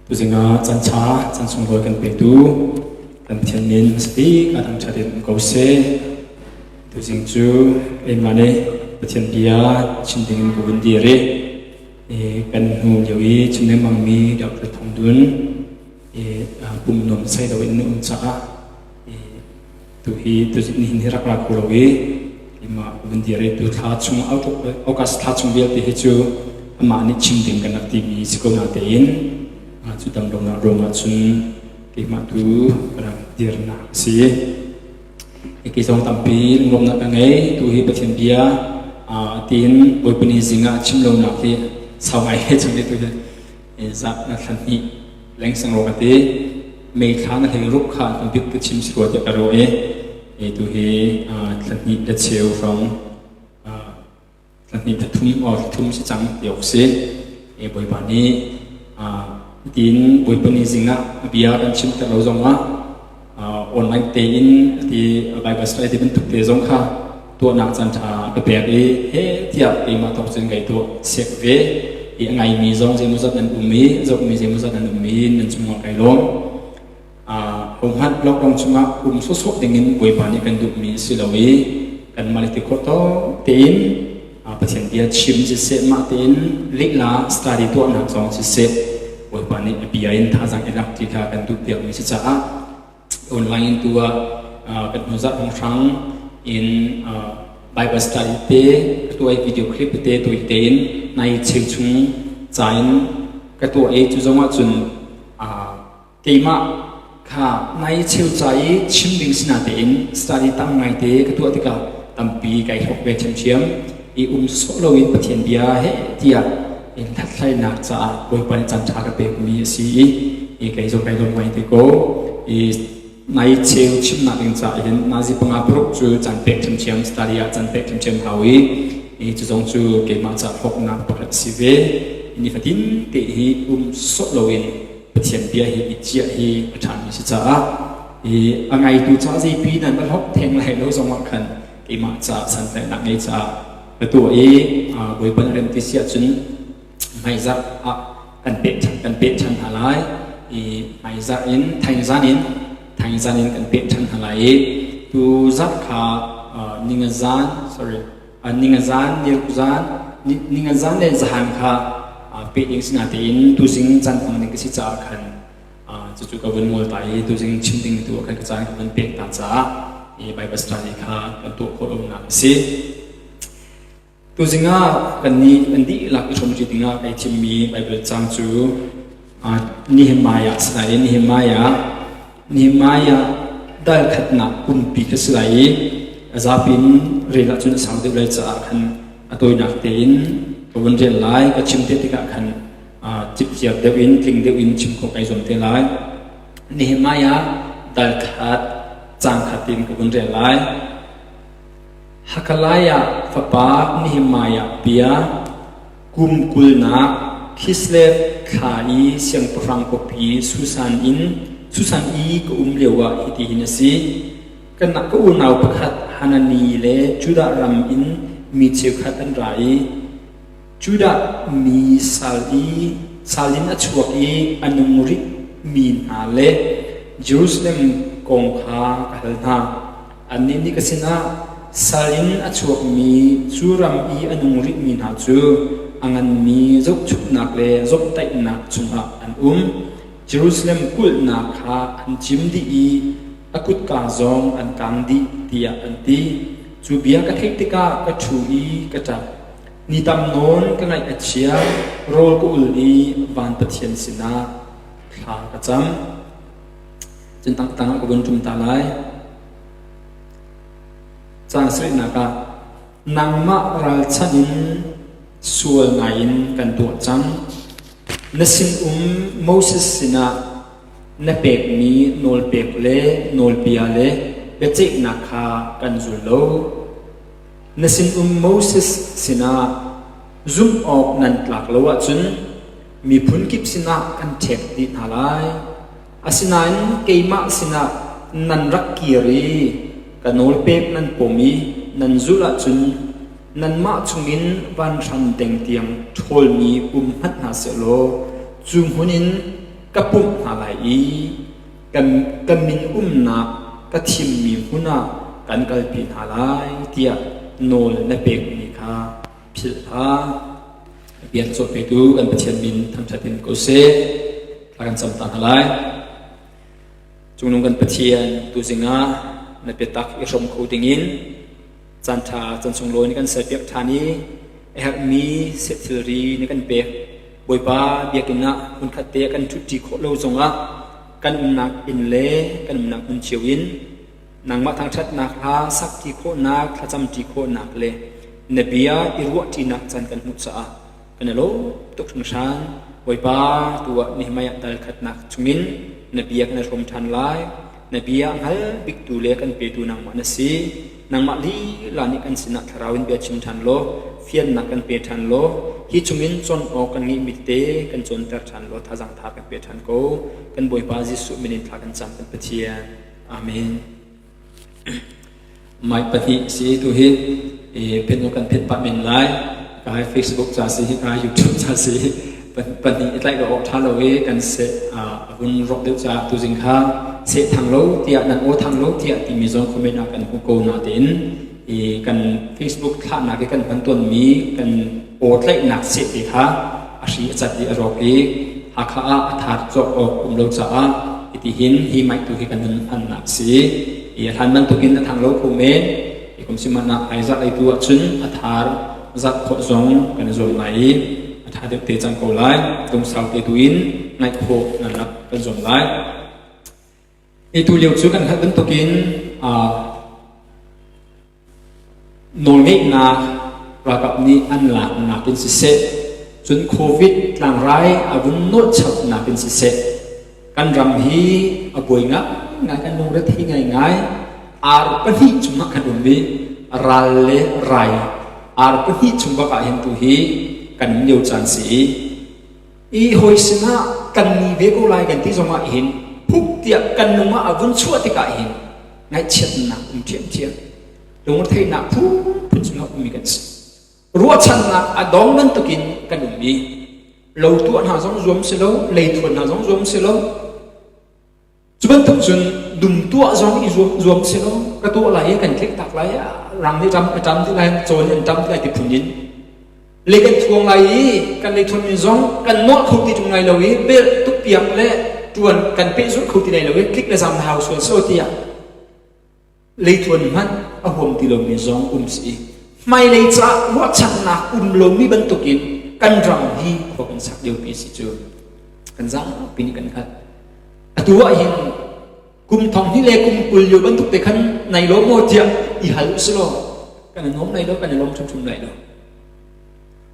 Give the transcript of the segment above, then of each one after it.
Tuzing ah caan ṭha, caan sunglawi kan petu kan Pathian min hmasa bik a thangṭhat in um ko seh. Tuzing cu keimah nih Pathian bia chim ding in ka vun dir i kan hnu lio i chim lengmangmi Dr. Thong Dun pum nuam sai lo in um caah Tuhi tuzing nihin hi rak ra kho lo i keimah ka vun dir i tu thla chung August thla chung vialte hi cu amah nih chim ding kan rak timi si ko na tein cu damlonak ruangah cun keimah tu ka rak dirnak a si. Kei zong tampi lunglawmhnak ka ngei. Tu hi Pathian bia tiin Bawipa ni zing ah chim lonak hi sau ngai he chung tu hi zah na thla hnih lengsang rawk a ti. May thla na hlei ruk kha an bik ka chim si rua tiah ka ruah i tu hi thla hnih le cheu hrawng thla hnih thla thum or thla thum si cang ti awk si. Bawipa nih tiin Bawipa ni zing ah bia kan chim ter lo zong ah online tein ti Bible study ti bantuk te zong kha tuahnak caan ṭha ka pek i he tiah keimah thawk cun kai tuah sek ve i a ngaimi zong zeimawzat nan um i zohmi zeimawzat nan um i nan cungah kai lawm. Hohmanh lockdown chungah um sawsawh dingin Bawipa nih kan duhmi si lo i kanmah le ti khawh tawk tein Pathian bia chim siseh mah tein lihla study tuahnak zong siseh Bawipa nih a bia in thazaang i lak ti kha kan duh piakmi si caah online in tu ah kan hnu zarh hrawnghrang in Bible study te ka tuah i video clip te tawi tein nai cheu chung ca in ka tuah i cu zong ah cun keimah kha nai cheu ca i chim ding si natein study tam ngai te ka tuah tikah tampi kai hlawk ve ṭhiamṭhiam i um sawh loin Pathian bia he tiah in hlathlainak caah Bawipa nih caan ṭha ka pekmi a si i i kei zong kai lawm ngai te ko. I nai cheu chimnak ding caah hin nazi panga paruk cu caan pek ṭhiamṭhiam study ah caan pek ṭhiamṭhiam hau i i cu zong cu keimah ca hlawknak pakhat a si ve. Nifatin te hi um sawh loin Pathian bia hi i ciah hi a ṭhami si caah i a ngaitu ca zeipi nan va hlawk theng lai lo zongah khan keimah ca santlaihnak ngei caah ka tuah i Bawipa na rem ti si ahcun hmaizarh ah kan peh kan peh ṭhan hna lai i hmaizarh in thaingzan in thaingzan in kan peh ṭhan hna lai i tu zarh kha ningazan sorry ningazan nirukzan ningazan le zahan kha peh ding si natein tuzing caan hmang ding ka si caah khan cucu ka vun ngol ta i tuzing chim ding tu khan ka caan ka vun pek ta caah i Bible study kha kan tuah khawh lonak a si. Tuzing ah kannih kan dihlak i hrawmṭi dingah kai thimmi Bible caang cu Nehemiah si lai i Nehemiah Nehemiah dal khatnak pumpi kha si lai i a zapi in rel ahcun a sau deuh lai caah khan a tawinak tein ka vun rel lai. Ka chim te tikah khan cipciar deuh in tling deuh in chim khawh kai zuam te lai. Nehemiah dal khat caang khat in ka vun rel lai. Hakaliah fapa Nehemiah bia kum kulnak Kislev thla i siangpahrang khuapi Susan in Susan i ka um lioah hitihin a si. Kan ka unau pakhat Hanani le Judah ram in mi cheukhat an ra i Judah mi sal i sal in a chuak i a nung rih mi hna le Jerusalem kong kha ka hal hna. Annih nih ka sinah sal in a chuakmi cu ram i a nung rihmi hna cu a nganmi zohchuknak le zawmhtaihnak chungah an um. Jerusalem kulhnak kha an cim dih i a kutka zong an kang dih tiah an ti. Cu bia ka theih tikah ka ṭhu i ka ṭap. Ni tam nawn ka ngaih a chia, rawl ka ul i van Pathian sinah thla ka cam. Cun tang ah ka vun ṭum ta lai. Caan sarihnak ah nangmah ralchanh in sual ngaiin kan tuah cang. Na sinum Moses sinah na pekmi nawlpek le nawlbia le biaceihnak kha kan zul lo. Na sinum Moses sinah zumh awk nan tlak lo ahcun miphun kip sinah kan ṭhek dih hna lai. Asinain keimah sinah nan rak kir i ka nawlpek nan pom i nan zulh ahcun nanmah chungin vanhram deng tiang ṭhawlmi um hmanh hna sehlaw cu hmun in. ka pumh hna lai i ka min umnak ka thimmi hmun ah kan kalpi hna lai tiah nawl na pekmi kha philh hlah. Bia cawh petu kan Pathian min thangṭhat in ko seh. Thla kan cam ta hna lai. Cungnung kan Pathian tuzing ah na biatak i hrawm kho dingin caanṭha caan sunglawi na kan serpiak ṭhan i a herhmi seh thilri na kan pek. Bawipa biakinn ah hmunkhat te kan ṭhutṭi khawh lo zongah kan umnak inn le kan umnak hmun cio in nangmah thangṭhatnak hla sakṭi khawhnak, thlacamṭi khawhnak le na bia i ruahṭinak caan kan hmuh caah Kan i lawm tuk hringhran. Bawipa, tu ah Nehemiah dal khatnak chungin na bia kan i hrawm ṭhan lai. Na bia a hngal biktu le kan petu nangmah na si. Nangmah lila nih kan sinah thlarau in bia chim ṭhan law, fiannak kan pe ṭhan law, hi chungin cawn awk kan ngeihmi tete kan cawnter ṭhan law, thazaang tha kan pe ṭhan ko. Kan Bawipa Jesuh min in thla kan cam kan Pathian. Amen. Mic pahnih si tu hi phen kan phet pah men lai. Ka Facebook ca si ka YouTube ca si pahnih i tlaih lo awk ṭha lo i kan seh a vun rawk deuh caah tuzing kha seh thang lo tiah nan aw thang lo tiah timi zong comment ah kan hmu ko natein i kan Facebook thlahnak i kan hman tawnmi kan aw tlaihnak seh te kha a hri a cat i a rawk i Hakha ah a thar cawk awk um lo caah hiti hin hi mic tu hi kan hun hmannak si i a hlan bantukin a thang lo kho men i kum simannak hmaizah lei tu ahcun a thar zat khawh zong kan i zuam lai i a tha deuh te cang ko lai lungsau te tu in ngaih khawh nan rak kan zuam lai i tu lio cu kan hngalh bantukin Nawlngeihnak ralkap nih an laknak in siseh, cun COVID tlangrai a vun nolhchapnak in siseh, kan ram hi a buai ngaingai, kan lungrethei ngaingai. Ar pahnih cungah kan um i ral le rai ar pahnih chung bak ah hin tu hi kan um lio caan si i i hawi sinah kan ni ve ko lai kan ti zongah hin phuk tiah kan lung ah a vun chuah tikah hin ngaihchiatnak um ṭhiamṭhiam lungretheihnak phunphun cungah ummi kan si ruahchannak a dong bantukin kan um i lo tuah hna zong zuam si lo leithuan hna zong zuam si lo cu bantuk cun dum tuah zong i zuam, zuam si lo ka tuah lai i kan tlik tak lai rang nih ram a ṭam ti lai caw nih an ṭam ti lai ti phun in lei kan thuang lai i kan lei thuanmi zong kan nolh kho ti ṭung lai lo i bel tukpiak le ṭuan kan pehzulh kho ti lai lo i tlik le zam hau sual so tiah leithuan hmanh a huam ti lomi zong um si hmailei caah ruahchannak um lomi bantukin kan ram hi khua kan sak liopi si cu kan zapi nih kan hngalh atu ah hin kum thong hnih le kum 20 lio bantuk te khan nai lo maw tiah i hal usih law kan i nuam lai lo kan i lawm hrimhrim lai lo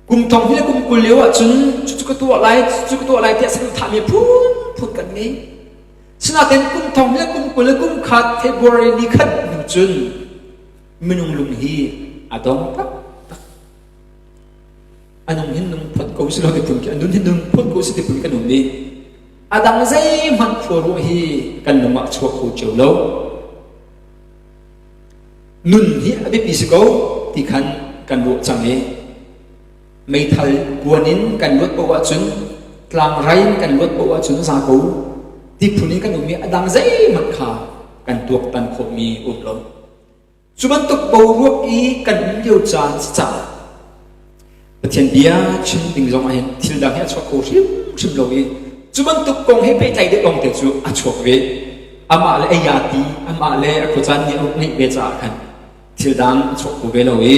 kum thong hnih le kum 20 lio ahcun cucu ka tuah lai cucu ka tuah lai tiah saduhthahmi phunphun kan ngei sinain kum thong hnih le kum 20 le kum khat February ni khat hnu cun minung lung hi a dong taktak a nung hin nung phot ko si lo ti phun khi a nun hin nung phot ko si ti phun kan um i a dang zeihmanh khua ruah hi kan lung ah chuak kho cio lo nun hi a biapi si ko ti khan kan ruah cang i meithal kuan in kan luat paoh ahcun tlangrai in kan luat paoh ahcun za ko ti phun in kan um i a dang zeihmanh kha kan tuaktan khawhmi um lo Cu bantuk boruak i kan um lio caan si caah Pathian bia chim ding zong ah hin thil dang hi a chuak kho hrimhrim lo i cu bantuk kong he pehtlaih deuh lawng te cu a chuak ve. Amah le ei aa ti, amah le a khuacaan nih a uk ngeih ve caah khan thil dang a chuak kho ve lo i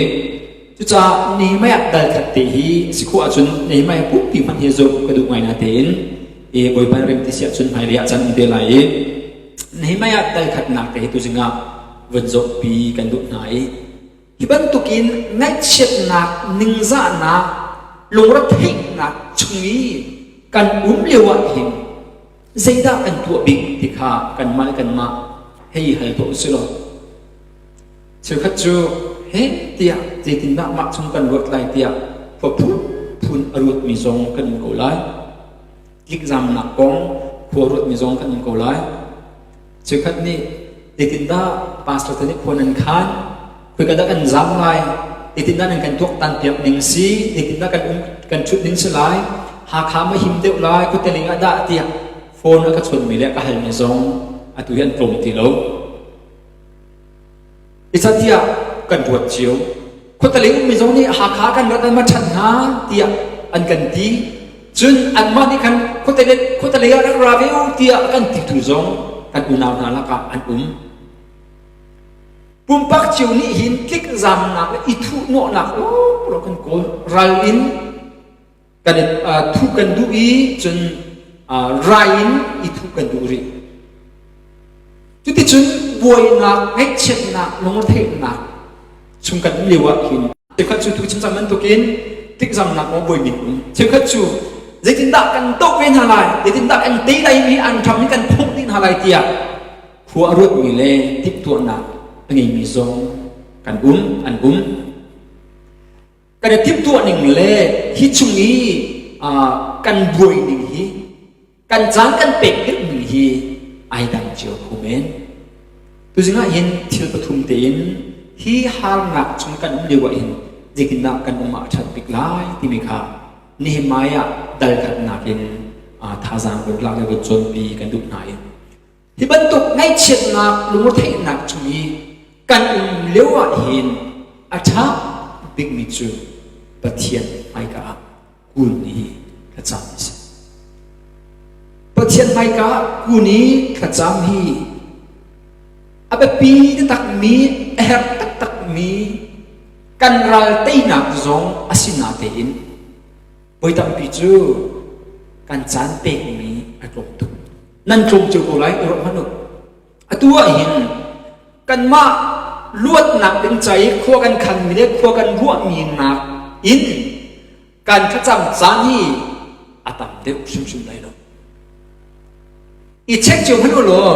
cucaah Nehemiah dal khat te hi si khawh ahcun Nehemiah pumpi hmanh hi zoh ka duh ngai natein i Bawipa rem ti si ahcun hmailei ah caan um te lai i Nehemiah dal khatnak te hi tuzing ah vun zohpi kan duh hna i hi bantukin ngaihchiatnak ningzahnak lungretheihnak chung i kan um lio ah hin zeidah kan tuah bik ti kha kanmah le kanmah hei hal tuah usih law cheukhat cu he tiah zeitindah mah chung kan ruat lai tiah khua phunphun a ruatmi zong kan um ko lai tlikzamnak kong khua ruatmi zong kan um ko lai Cheukhat nih zeitindah pastor te nih khua nan khan, khoika dah kan zam lai, zeitindah nan kan tuaktan piak ning si, zeitindah kan um kan ṭhut ning si lai, Hakha ma him deuh lai, khuateling ah dah tiah. Phone a ka chawnmi le a ka halmi zong atu hi an tlawm ti lo. Zeicahtiah kan ruat cio. Khuatelei ummi zong nih Hakha kan rat an ma ṭhat hna tiah an kan ti. Cun anmah nih khan khuatelei khuatelei ah rak ra ve u tiah a kan titu zong kan unau hna lakah an um. Pumpak cio nih hin tlikzamnak le i thuhnawhnak lawlaw kan kawl. Ral in kan i thuh kan duh i cun rai in i thuh kan duh rih. Cuticun buainak, ngaihchiatnak, lungretheihnak chung kan um lio ah hin cheukhat cu tu chim cang bantukin tlikzamnak maw buai min um. Cheukhat cu zeitindah kan doh ve hna lai, zeitindah kan tei lai mi an ram in kan phomh dih hna lai tiah khua a ruatmi le timhtuahnak a ngeimi zong kan um, an um. Kan i timhtuah ning le hi chung i kan buai ning hi kan caan kan pek deuhmi hi ai dang cio kho men. Tuzing ah hin thil pathum tein hi harnak chung kan um lio ah hin zeitindah kan um ah a ṭhat bik lai timi kha Nehemiah dal khatnak in thazaang vun lak le vun cawnpi kan duh hna i Hi bantuk ngaihchiatnak lungretheihnak chung i kan um lio ah hin a ṭha bikmi cu Pathian hmaika ah kun i thlacam a si. Pathian hmaika ah kun i thlacam hi a biapi taktakmi, a herh taktakmi kan ral teinak zong a si natein voi tampi cu kan caan pekmi a tlawm tuk. Nan tlawm cio ko lai i ruah hmanh u. Atu ah hin kanmah luatnak ding ca i khua kan khanmi le khua kan ruahmi nak in kan thlacam caan hi a tam deuh hrimhrim lai lo. I check cio hmanh u law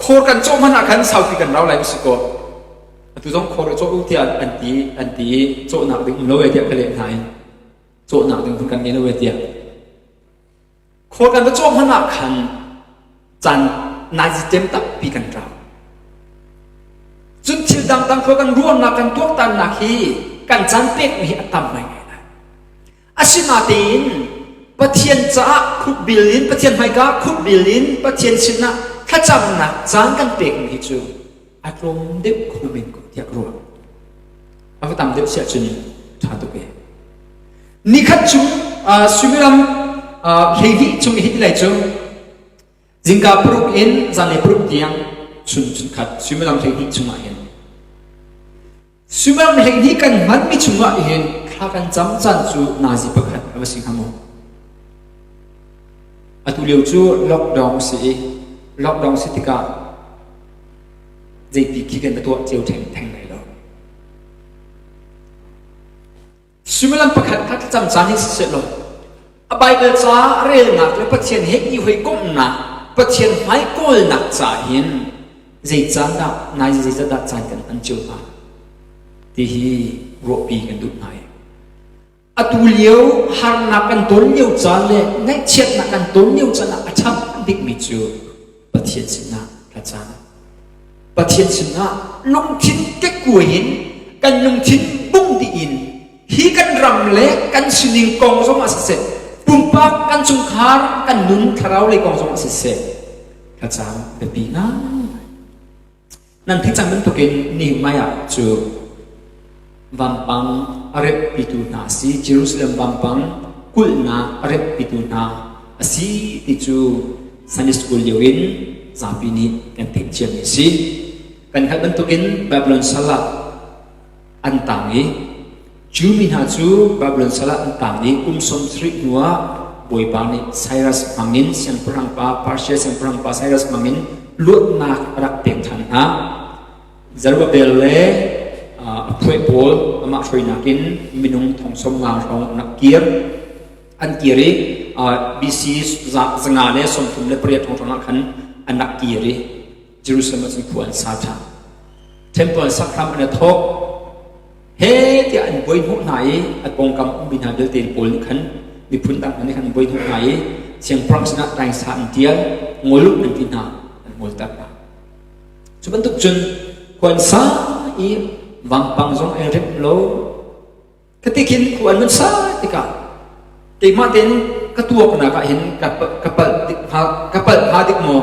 khor kan cawh hmanh ah khan saupi kan rau lai si kaw atu zong khor i cawh u tiah an ti an ti i cawhnak ding um lo e tiah ka leh hna i cawhnak ding kan ngei lo e tiah Khua kan va cawh hmanh ah khan caan naizi tampi kan rau. Cun thil dangdang khua kan ruahnak kan tuaktannak hi kan caan pekmi hi a tam ngaingai lai. Asinain Pathian caah khukbil in Pathian hmaika khukbil in Pathian sinah thlacamnak caan kan pekmi hi cu a tlawm deuh kho men ko tiah ka ruah. A va tam deuh siah cun ṭha tuk e. Nikhat chung suimilam 12 chung i hi lai cu zingka paruk in zanlei paruk tiang chun chun khat suimilam 12 chungah hin suimilam 12 kan hmanmi chungah hin thla kan cam caan cu nazi pakhat a va si hnga maw? Atu lio cu lockdown si i lockdown si tikah zeiti khi kan tuah cio theng theng lai lo. Suimilam pakhat kha thlacam caan hi siseh law a Baibal ca relnak le Pathian he i hawikomhnak Pathian hmai kawlnak ca hin zei caan dah nai zeizat dah caan kan hman cio hna ti hi ruahpi kan duh hna i atu lio harnak kan ton lio caan le ngaihchiatnak kan ton lio caan ah a ṭha bikmi cu Pathian sinah thlacam. Pathian sinah lungthin kekkuai in kan lungthin bung dih in hi kan ram le kan sining kong zong ah siseh pumpak kan chungkhar kan nun thlarau lei kong zong ah siseh thlacam biapi ngai. Nan theih cang bantukin Nehemiah cu vampang a remhpitu hna a si. Jerusalem vampang kulhnak a remhpitu hna a si ti cu Sunday school lio in zapi nih kan theih ciami a si. Kan hngalh bantukin Babylon sal ah an tang i Jew mi hna cu Babylon sal ah an tang i kum 70 hnuah Bawipa nih Cyrus hmangin siangpahrang pa Persia siangpahrang pa Cyrus hmangin luatnak a rak pek ṭhan hna. Zerubbabel le a phuai pawl amah hruainak in minung thong sawm nga hrawng an rak kir. An kir i BC 138 hrawng ah khan an rak kir i Jerusalem ah cun khua an sa ṭhan. Temple sak hram an i thawk. He tiah an buai hnawh hna i a pawngkam ummi hna vialte pawl nih khan miphun dang hna nih khan an buai hnawh hna i siangpahrang sinah taingsa an tial, ngol u an ti hna, an ngolter hna. Cu bantuk cun khua an sa i vampang zong ai remh lo. Khati khin khua an vun sa tikah. Keimah tein ka tuaknak ah hin ka palh dik hnga ka palh hnga dik maw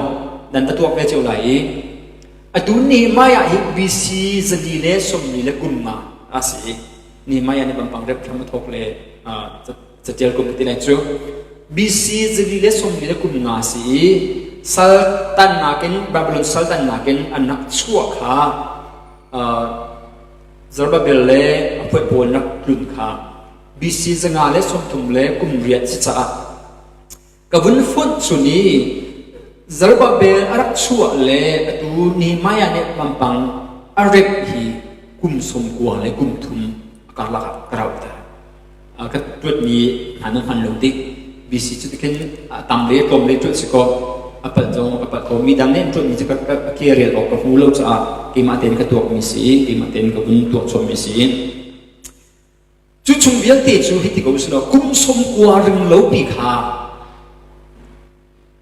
nan va tuak ve cio lai i atu Nehemiah hi BC 445 a si i Nehemiah nih vampang rep thlam a thawk le catial kum ti lai cu BC 445 si i sal tannak in Babylon sal tannak in an rak chuah kha Zerubbabel le a phuai pawl rak tlun kha BC 536 si caah ka vun fonh chun i Zerubbabel a rak chuah le atu Nehemiah nih vampang a rep hi kum 93 a karlak ah ka rauhter. Ka tuatmi hna nan hman lo tik BC cu tikhin a tam le tlawm le tuat si kaw a palh zong ka palh ko. Mi dang nih an tuatmi cu ka ke rel awk ka hmu lo caah keimah tein ka tuakmi si i keimah tein ka vun tuah chommi si. Cu chung vialte cu hiti ko usih law kum 90 ring lo pi kha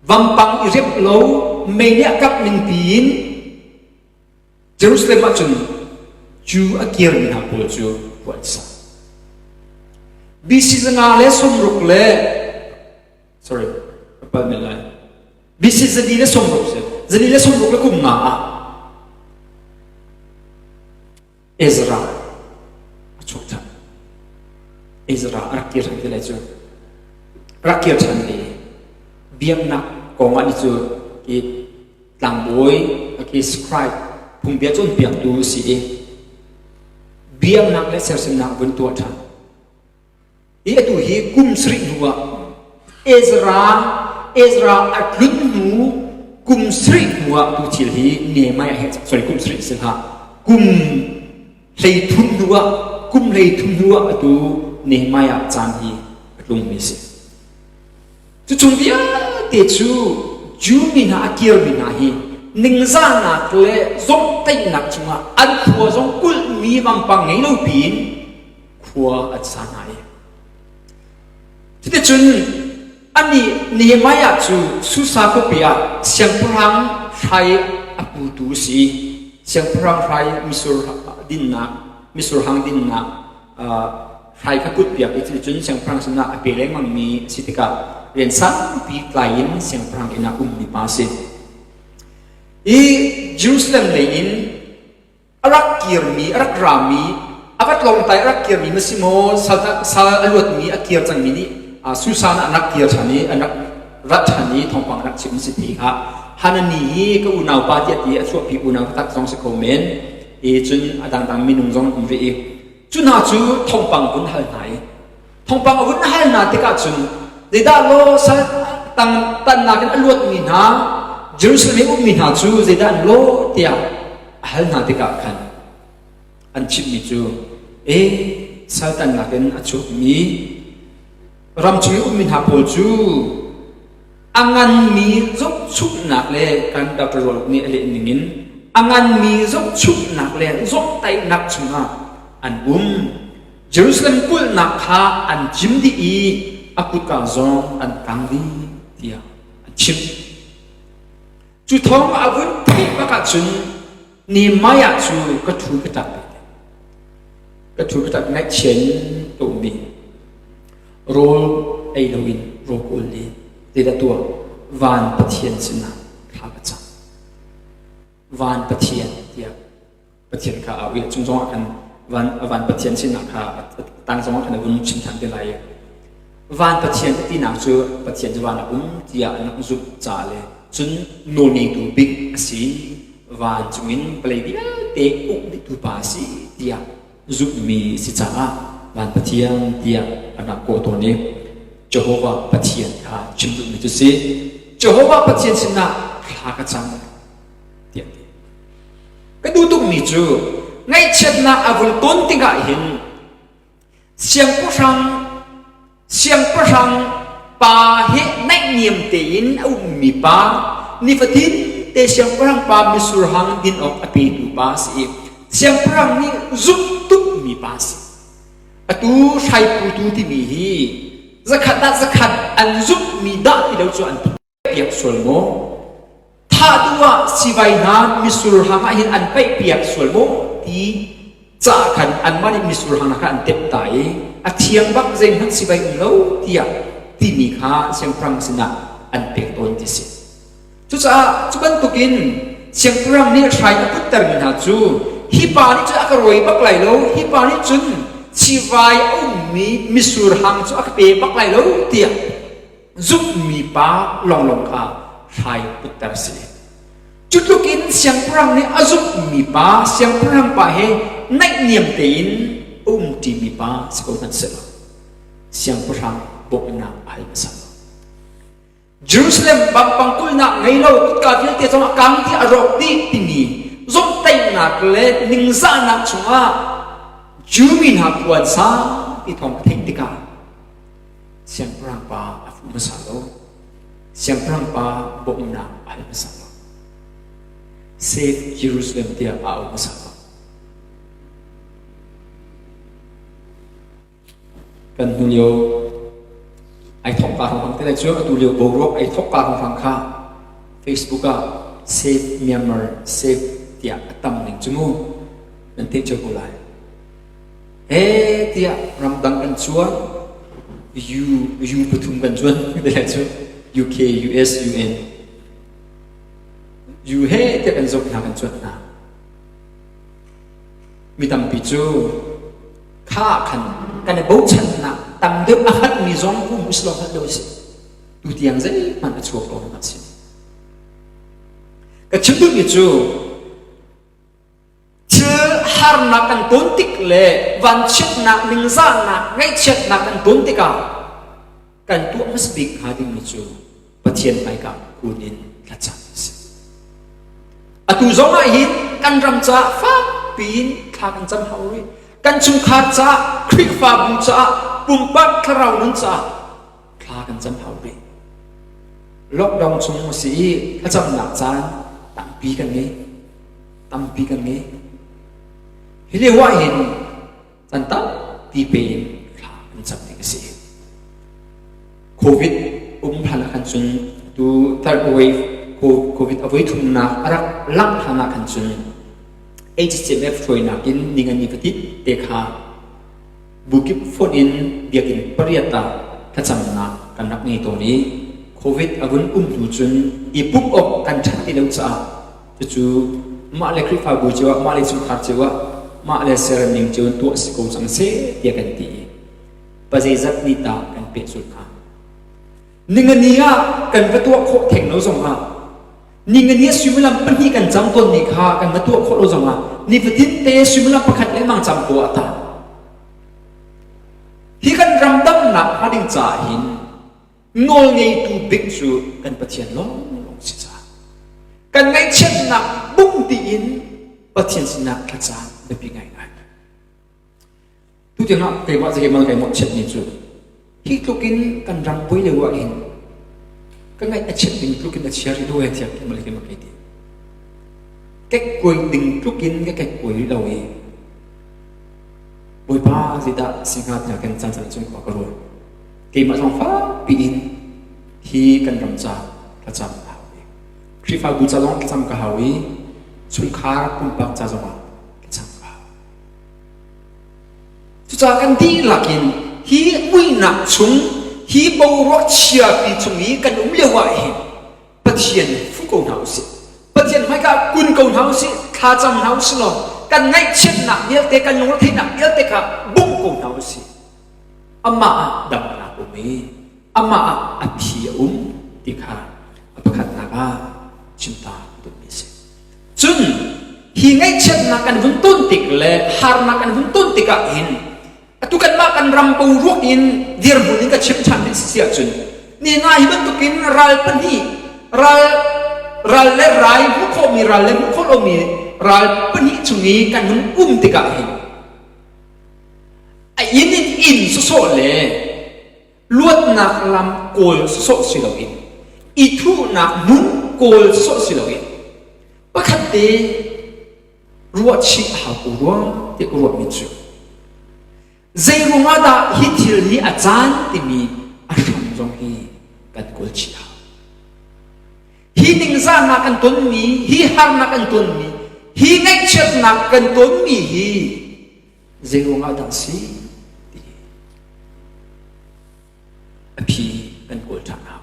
vampang i rep lo mei nih a kap ning piin Jerusalem ah cun cu a kirmi hna pawl cu khua an sa. BC 560 le sorry ka palh men lai BC 460 si 465 ah Ezra a chuak ṭhan. Ezra a rak kir ṭhan ti lai cu. Rak kir ṭhan ve. Biaknak kong ah ni cu ki tlangbawi ki scribe phungbia cawnpiaktu si i biaknak le sersiamnak vun tuah ṭhan. Hi atu hi kum sarih hnu ah Ezra Ezra a tlun hnu kum sarih hnu ah tu thil hi Nehemiah he sorry kum sarih si hlah kum 33 hnu ah kum 33 hnu ah atu Nehemiah caan hi a tlungmi si. Cu chung vialte cu Jew mi hna a kirmi hna hi ningzahnak le zomhtaihnak cungah an khua zong kulhmi vampang ngei lo piin khua an sa hna i cuticun anih Nehemiah cu Susa khuapi ah siangpahrang hrai a putu a si. Siangpahrang hrai misur dinnak misur hang dinnak hrai kha put piak i cuticun siangpahrang sinah a pe lengmangmi a si tikah rian sangpi tlai in siangpahrang inn ah ummi pa a si. I Jerusalem lei in a rak kirmi, a rak rami, a va tlawngtai a rak kirmi ma si maw, sal, sal a luatmi, a kir cangmi nih Susan ah an rak kir ṭhan i an rak rat ṭhan i thawngpang rak chim si ti kha Hanani hi ka unau pa tiah ti a chuahpi unau tak zong si kho men i cun a dangdang minung zong um ve i cu hna cu thawngpang vun hal hna i thawngpang a vun hal hna tikah cun zeidah law sal tang tannak in a luatmi hna Jerusalem i ummi hna cu zeidah an lawh tiah a hal hna tikah khan an chimmi cu e saltannak in a chuakmi ram chung i ummi hna pawl cu a nganmi zohchuknak le kan Dr. Rualuk nih a leh ningin a nganmi zohchuknak le zomhtaihnak chungah an um Jerusalem kulhnak kha an cim dih i a kutka zong an kang dih tiah an chim. Cu thawng a vun theih bak ahcun Nehemiah cu ka ṭhu ka ṭap ka ṭhu ka ṭap ngaihchia in ka um i rawl ei loin rawl ka ul i zeidah tuah van Pathian sinah thla ka cam. Van Pathian tiah Pathian kha a au i a cung zongah khan van van Pathian sinak kha tang zongah khan a vun chim than te lai i van Pathian tinak cu Pathian cu van ah um tiah an rak zumh ca le cun nawlngeitu bik a si van cungin vawlei vialte uk dihtu pa a si tiah zumhmi si caah van Pathian tiah an rak kawh tawn i Jehovah Pathian kha chim duhmi cu si Jehovah Pathian sinah thla ka cam tiah ti Ka duh tukmi cu ngaihchiatnak a vun ton tikah hin siangpahrang siangpahrang pa he naihniam tein a ummi pa nifatin te siangpahrang pa misur hang din awk a petu pa a si i siangpahrang nih zumh tukmi pa a si. Atu hraiputu timi hi zakhat ah zakhat an zumhmi dah ti lo cu an piak sual maw? Thah duh ah sivai hna misur hang ah hin an paih piak sual maw ti ca khan anmah nih misur hang kha an tep ta i a thiang bak zeihmanh sivai um lo tiah. timi kha siangpahrang sinah an pek tawn ti si. Cucaah cu bantukin siangpahrang nih hrai a puttermi hna cu hi pa nih cun a ka rawi bak lai lo, hi pa nih cun civai a ummi misur hang cu a ka pe bak lai lo tiah zumhmi pa lawnglawng kha hrai putter si. Cu tluk in siangpahrang nih a zumhmi pa, siangpahrang pa he naihniam tein a umṭimi pa si ko hmanh sehlaw siangpahrang bawmhnak a hal hmasa lo. Jerusalem vampang kulhnak ngei lo kutka vialte zong a kang dih a rawk dih timi zomhtaihnak le ningzahnak chungah Jew mi hna khua an sa ti thawng ka theih tikah siangpahrang pa a fuh hmasa lo. Siangpahrang pa bawmhnak a hal hmasa lo. Save Jerusalem tiah a au hmasa lo. Kan hnu lio ai thawk ka hrawng te lai cu atu lio boruak ai thawk ka hrawng kha Facebook ah Save Myanmar Save tiah a tam ning cu mu nan theih cio ko lai. He tiah ramdang kan cuan U U pathum kan cuan te lai cu UK US UN U he tiah kan zoh hna kan cuan hna. Mi tampi cu kha khan kan i bochannak tam deuh a hngalhmi zong um usih law hngalh lo si. Tu tiang zeihmanh a chuak lo a si. Ka chim duhmi cu thil harnak kan ton tik le vanchiatnak, ningzahnak, ngaihchiatnak kan ton tikah kan tuah hmasa bik hnga dingmi cu Pathian hmaika kun in thlacam a si. Atu zong ah hin kan ram caah fakpi in thla kan cam hau rih. Kan chungkhar caah, Khrihfabu caah, pumpak thlarau nun caah thla kan cam hau rih. Lockdown chung a si i thlacamnak caan tampi kan ngei. Tampi kan ngei. Hi lio ah hin Caan tampi pe in thla an cam ding a si. Covid um hlan ah khan cun tu third wave COVID a voi thumnak a rak langh hlan ah khan cun HCMF hruainak in ningani fatit te kha bukip phone in biakinn pariat ah thlacamnak kan rak ngei tawn i COVID a vun um hnu cun i pumh awk kan ṭhat ti lo caah Cucu mah le Khrihfabu cio ah, mah le chungkhar cio ah, mah le serning cio in tuah si ko cang seh tiah kan ti i pazeizat ni ta kan pehzulh hnga. Ningani ah kan va tuah khawh theng lo zong ah ningani ah suimilam pahnih kan cam tawnmi kha kan va tuah khawh lo zong ah nifatin te suimilam pakhat lengmang cam ko ah ta. Hi kan ram damnak hnga ding caah hin Nawlngeitu bik cu kan Pathian lawnglawng si caah kan ngaihchiatnak bung tiin Pathian sinah thlacam biapi ngaingai. Tu tiangah keimah cu keimah kai mawhchiatmi cu hi tluk in kan ram pui lio ah hin ka ngaih a chiat ding tluk in a chia rih lo e tiah keimah le keimah kai ti. Kekkuai ding tluk in ka kekkuai rih lo i Bawipa zeidah si hnga tiah kan caan caan cung khua ka ruat. Keimah zong fakpi in hi kan ram ca thlacam ka hau i Khrihfabu ca zong thlacam ka hau i chungkhar pumpak ca zongah thlacam ka hau. Cucaah kan dihlak in hi muihnak chung hi boruak chiapi chung i kan um lio ah hin Pathian fu ko hna usih. Pathian hmaika kun ko hna usih, thlacam hna usih law kan ngaihchiatnak vialte, kan lungretheihnak vialte kha bungh ko hna usih. Amah ah damnak um i amah ah a phi a um ti kha a pakhatnak ah chimta ka duhmi a si. Cun hi ngaihchiatnak kan vun ton tik le harnak kan vun ton tikah hin atu kanmah kan ram boruak in dirhmun in ka chim ṭhan ding si ahcun nina hi bantukin ral pahnih ral ral le rai hmuh khawhmi ral le hmuh khawh lomi ral pahnih chung i kan hun um tikah hin A inn in inn sawsawh le luatnak lam kawl sawsawh si loin i thuhnak hmun kawl sawsawh si loin pakhat te ruahchih a hau ko rua ti ka ruahmi cu zei ruangah dah hi thil hi a caan timi a hram zong hi kan kawl chih hau. Hi ningzahnak kan tonmi, hi harnak kan tonmi, hi ngaihchiatnak kan tonmi hi Zei ruangah dah a si? Ti a phi. kan kawl ṭhan hau.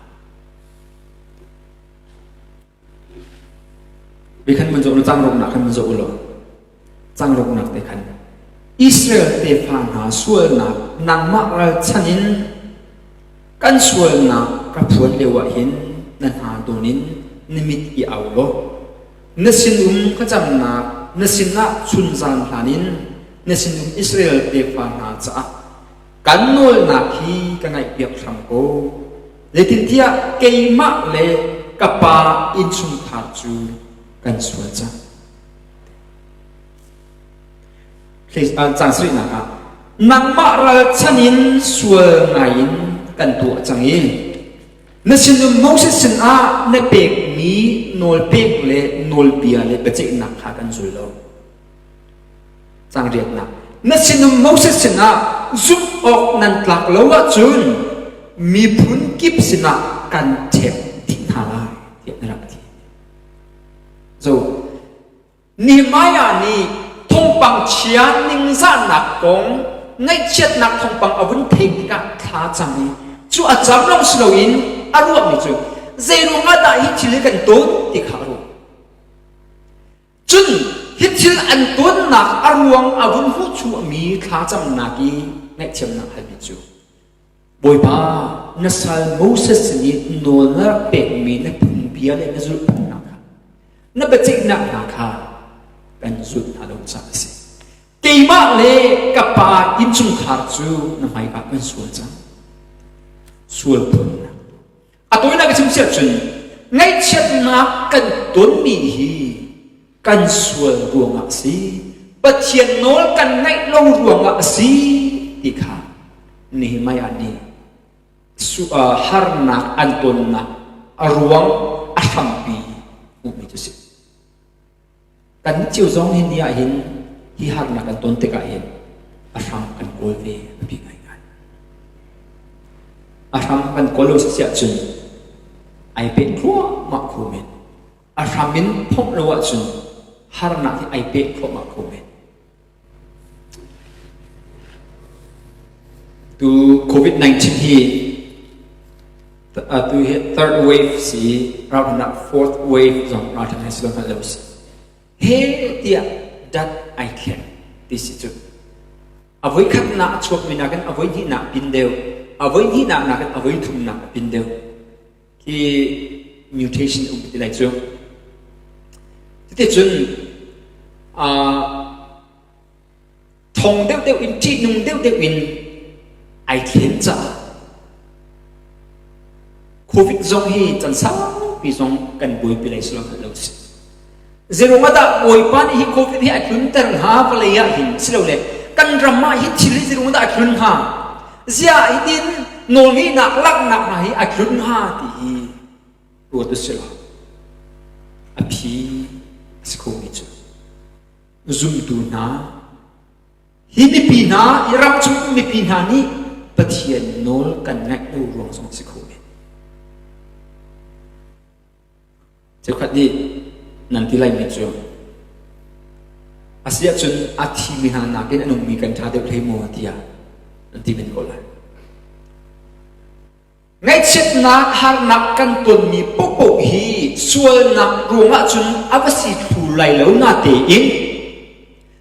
Vi khan mun zoh cang roknak khan mun zoh u law cang roknak te khan Israel tefa hna sualnak nangmah ralchan in kan sualnak ka phuan lio ah hin na hna dawn in na mit i au law na sinum thlacamnak na sinah chunzan hlan in na sinum Israel tefa hna caah kan nawlnak hi ka ngaihpiak hram ko. Zeitintiah keimah le ka pa innchungkhar cu kan sual cang. Cang sarihnak ah nangmah ralchan in sual ngai in kan tuah cang i na sinum Moses sinah na pekmi nawlpek le nawlbia le biaceihnak kha kan zul lo. Cang riatnak. Na sinum Moses sinah zumh awk nan tlak lo ahcun miphun kip sinah kan ṭhek dih hna lai tiah na rak ti. So Nehemiah nih thawngpang chia ningzahnak kong ngaihchiatnak thawngpang a vun theih tikah thla cam i cu a cam lawng si loin a ruahmi cu zei ruangah dah hi thil hi kan tawn ti kha a ruah. Cun hi thil an tawnnak a ruang a vun hmuh chuahmi thlacamnak i ngaihthiamnak halmi cu Bawipa na sal Moses sin i nawl na rak pekmi na phungbia le na zulhphungnak kha na biaceihnak hna kha kan zulh hna lo caah a si. Keimah le ka pa innchungkhar cu na hmaikah kan sual cang. Sual phunnak. A tawinak ka chim siah cun ngaihchiatnak kan tonmi hi kan sual ruangah a si. Pathian nawl kan ngaih lo ruangah a si ti kha Nehemiah nih harnak an tonnak a ruang a hrampi hmuhmi cu a si. Kan cio zong hi ni ah hin hi harnak kan ton tikah hin a hram kan kawl ve a bi ngaingai. A hram kan kawl lo si ahcun ai peh thluahmah kho men. A hram in phomh lo ahcun harnak hi ai peh thluahmah kho men. Tu COVID-19 hi tu hi third wave si rauhnak fourth wave zong ralṭhan hai si lo hngalh lo si. He tiah dat ai thleng ti si cu. A voi khatnak a chuakmi nakin a voi hnihnak pin deuh, a voi hnihnak nakin a voi thumnak a pin deuh. Khi mutation um ti lai cu. Cuticun thong deuhdeuh in ṭihnung deuhdeuh in ai thlen caah COVID zong hi can saupi zong kan buaipi lai sual hngalh lo si. Zeirung ah dah Bawipa nih hi COVID hi a tlunter hnga vawlei ah hin silole kan ram ah hi thil hi zeirung ah dah a tlun hnga ziah hitin nawlngeihnak laknak hna hi a tlun hnga ti hi ruat u sih law a phi a si khomi cu zumtu hna hi mipi hna hi ram chung mipi hna nih Pathian nawl kan ngaih lo ruang zong si kho men. Cheukhat nih nan ti laimi cu a si ahcun a thimi hna nakin a nungmi kan ṭha deuh hlei maw tiah nan ti men ko lai. Ngaihchiatnak harnak kan tonmi paohpaoh hi sualnak ruangah cun a va si thlu lai lo natein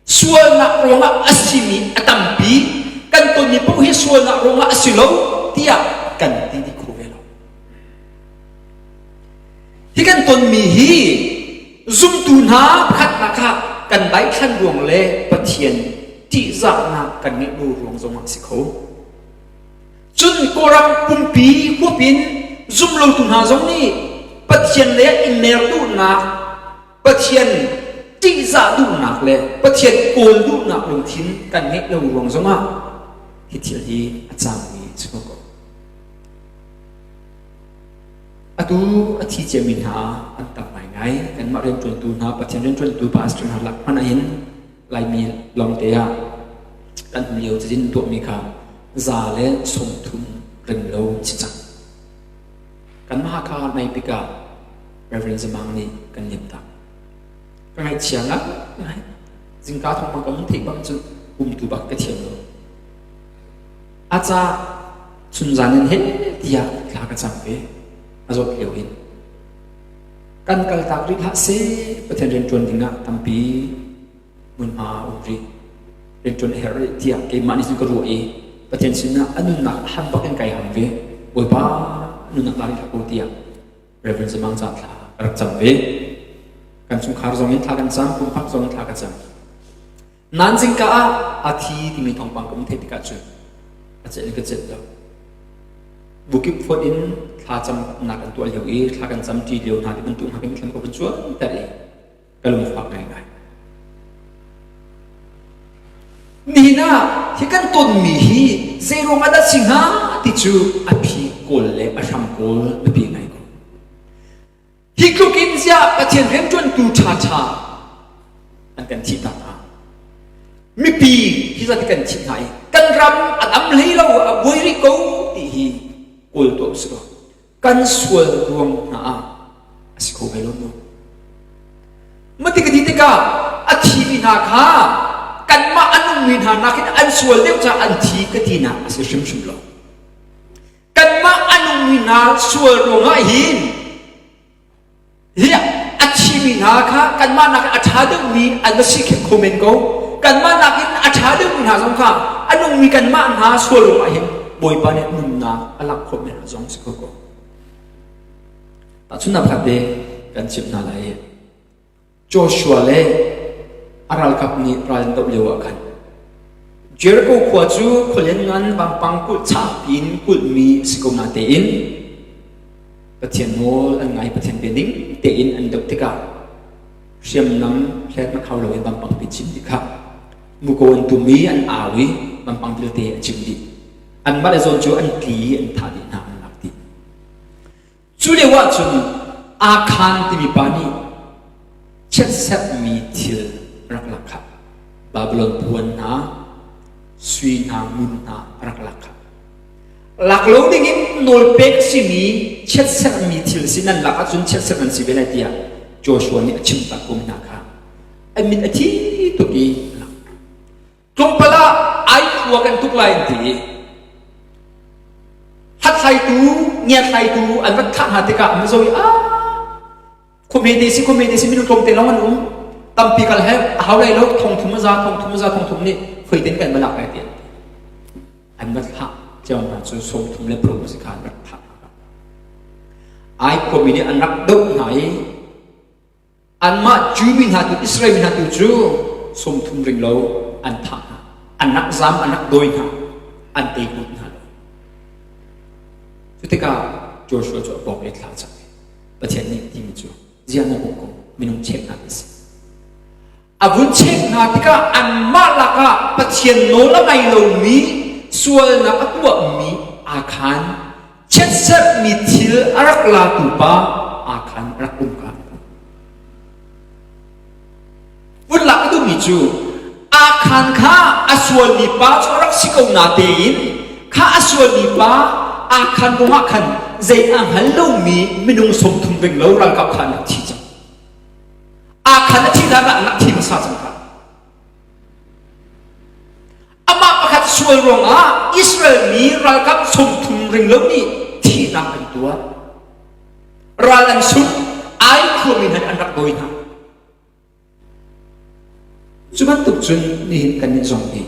sualnak ruangah a simi a tampi kan tonmi paoh hi sualnak ruangah a si lo tiah kan ti dih kho ve lo. Hi kan tonmi hi zumtu hna pakhatnak kha kan daithlan ruang le Pathian ṭihzahnak kan ngeih lo ruang zongah a si kho. Cun Kawlram pumpi huap in zumlotu hna zong nih Pathian le i mer duhnak, Pathian ṭihzah duhnak le Pathian kawl duhnak lungthin kan ngeih lo ruang zongah hi thil hi a cangmi a si ko ko. Atu a thi ciami hna an tam ngaingai. Kanmah rianṭuantu hna, Pathian rianṭuantu pastor hna lak hmanh ahhin Laimi lawngte ah kan um lio cazin tuahmi kha 130 renglo si cang. Kanmah Hakha nai tikah Reverend Zamang nih kan lim tak. Ka ngaihchia ngai. Zingka thawngpang ka mun theih bang cun umtu bak ka thiam lo. A ca chunzan in he tiah Thla ka cam ve. A zawt lio in. Kan kaltak rih hlah seh Pathian rianṭuan dingah tampi hmunhma a um rih. Rianṭuan a herh rih tiah keimah nih cun ka ruah i Pathian sinah a nunnak a ham bak in kai ham ve. Bawipa nunnak la rih hlah ko tiah Reverend Zamang ca thla ka rak cam ve. Kan chungkhar zong in thla kan cam, pumpak zong in thla ka cam. Nan zingka ah a thi timi thawngpang ka um theih tikah cun a celh in ka celh lo. Bukip fonh in thla camnak an tuah lio i thla kan cam ṭi lio hna ti bantuk hna kan thlam ka vun cuanter i ka lungfak ngaingai. Nihin ah hi kan tonmi hi zeiruang ah dah si hnga ti cu a phi kawl le a hram kawl biapi ngai ko. Hi tluk in ziah Pathian rianṭuantu ṭhaṭha an kan thih tak hna. Mipi hi zat kan thih hna i kan ram a dam hlei lo a buai rih ko ti hi kawl tuah usih law kan sual ruang hna ah a si kho ve lo maw? Mati ka ti tikah a thimi hna kha kanmah a nungmi hna nakin an sual deuh caah an thi ka tinak a si hrimhrim lo. Kanmah a nungmi hna sual ruangah hin hi a thimi hna kha kanmah nakin a ṭha deuhmi an va si kho men ko. Kanmah nakin a ṭha deuhmi hna zong kha a nungmi kanmah hna sual ruangah hin Bawipa nih nunnak a lak khawh men zong si kho ko. Tahchunhnak pakhat te kan chimh hna lai. Joshua le a ralkap nih ral an doh lio ah khan Jericho khua cu khua lianngan vampang kulh chahpi in kulhmi a si ko natein Pathian nawl an ngai Pathian bia ning tein an doh tikah hriamnam hlet hau loin vampang pi cim dih kha muko an tum i an au i vampang vialte a cim dih anmah le zawn cu an tli i an thah dih hna an lak dih Cu lio ahcun Akhan timi pa nih chiatserhmi thil rak lak kha Babylon puan hna, sui hna, ngun hna rak lak kha. Lak lo dingin nawl pek simi chiatserhmi thil si nan lak ahcun chiatserh nan si ve lai tiah Joshua nih a chim tak ko hna kha. An mit a thi tuk i Tlawmpal ah ai khua kan tuk lai an ti i hlathlaitu ngiathlaitu an rat thah hna tikah an zoh i ah khuamete si khuamete si minung tlawmte lawng an um tampi kal he a hau lai lo thong thum a za thong thum a za thong thum nih foiten kan va lak lai ti an ti an va thlah cio hna cu 33 si kha an rak thah ai khuami nih an rak doh hna i Anmah Jew mi hna tu Israel mi hna tu cu 30 ring lo an thah hna. An rak zam, an rak dawi hna. An tei kut hna lo. Cu tikah Joshua cu a bawk i thla cam. Pathian nih timi cu ziah na bawk ko minung chek hna ti si. A vun chek hna tikah anmah lakah Pathian nawl a ngai lomi sualnak a tuahmi Akhan chiatserhmi thil a rak latu pa Akhan rak um kha vun lak a duhmi cu Akhan kha a sualmi pa cu a rak si ko na tein kha a sualmi pa Akhan kongah khan zei a hngal lomi minung 30 ring lo ralkap kha an rak thi cang Akhan a thi hlan ah an rak thi hmasa cang kha Amah pakhat sual ruangah Israel mi ralkap 30 ring lo nih thihnak an tuah. Ral an sung, ai khuami hmanh an rak dawi hna. Cu bantuk cun nihin kannih zong nih